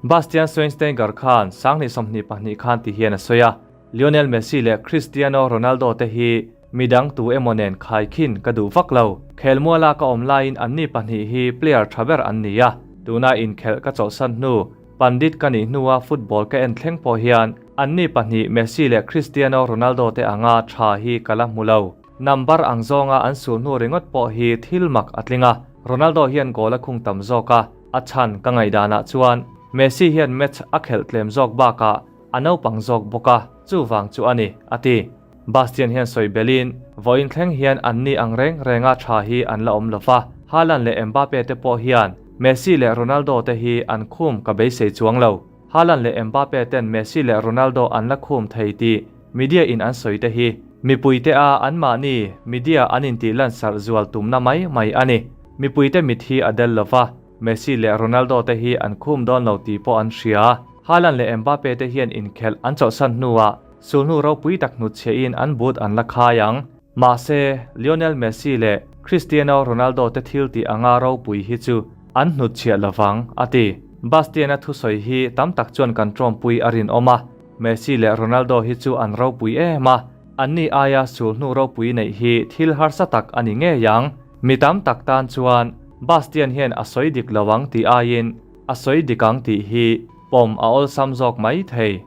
Bastian Schweinsteiger khan 2022 khan ti hian a sawi a, Lionel Messi leh Cristiano Ronaldo te hi midang tu emaw nen khaikhin ka duh vak lo. Khelmuala ka awm laiin anni pahnih hi player tha ber an ni a, tuna inkhelh ka chawlhsan hnu Pandit ka nih hnua football ka en thleng pawh hian anni pahnih Messi leh Cristiano Ronaldo te anga tha hi ka la hmu lo. Number ang zawnga an sul hnu ringawt pawh hi thil mak a tling a, Ronaldo hian goal a khung tam zawk a, a chhan ka ngaihdanah chuan Messi hian match a khelh tlem zawk bakah a naupang zawk bawk a, chuvang chu a ni, a ti. Bastian hian sawi belin, Vawiin thleng hian anni ang reng renga tha hi an la awm lo va, Haaland leh Mbappe te pawh hian Messi leh Ronaldo te hi an khum ka beisei chuang lo. Haaland leh Mbappe ten Messi leh Ronaldo an la khum thei tih media in an sawi te hi mipuite a anmahni media an intih lansarh zual tumna mai mai a ni. Mipuite mit hi a del lo va, Messi leh Ronaldo te hi an khum dawn lo tih pawh an hria. Haaland leh Mbappe te hian inkhelh an chawlhsan hnuah Sulhnu ropui tak hnutchhiahin an but an la khai ang. Mahse, Lionel Messi leh Cristiano Ronaldo te thil tih anga ropui hi chu an hnutchhiah lovang, a ti. Bastien-a thusawi hi tam tak chuan kan tawmpui a rinawm a, Messi leh Ronaldo hi chu an ropui em a, anni aia sulhnu ropui neih hi thil harsa tak a ni ngei ang. Mi tam tak tan chuan Bastien hian a sawi dik lo ang tih aiin a sawi dik ang tih hi pawm a awlsam zawk mai thei.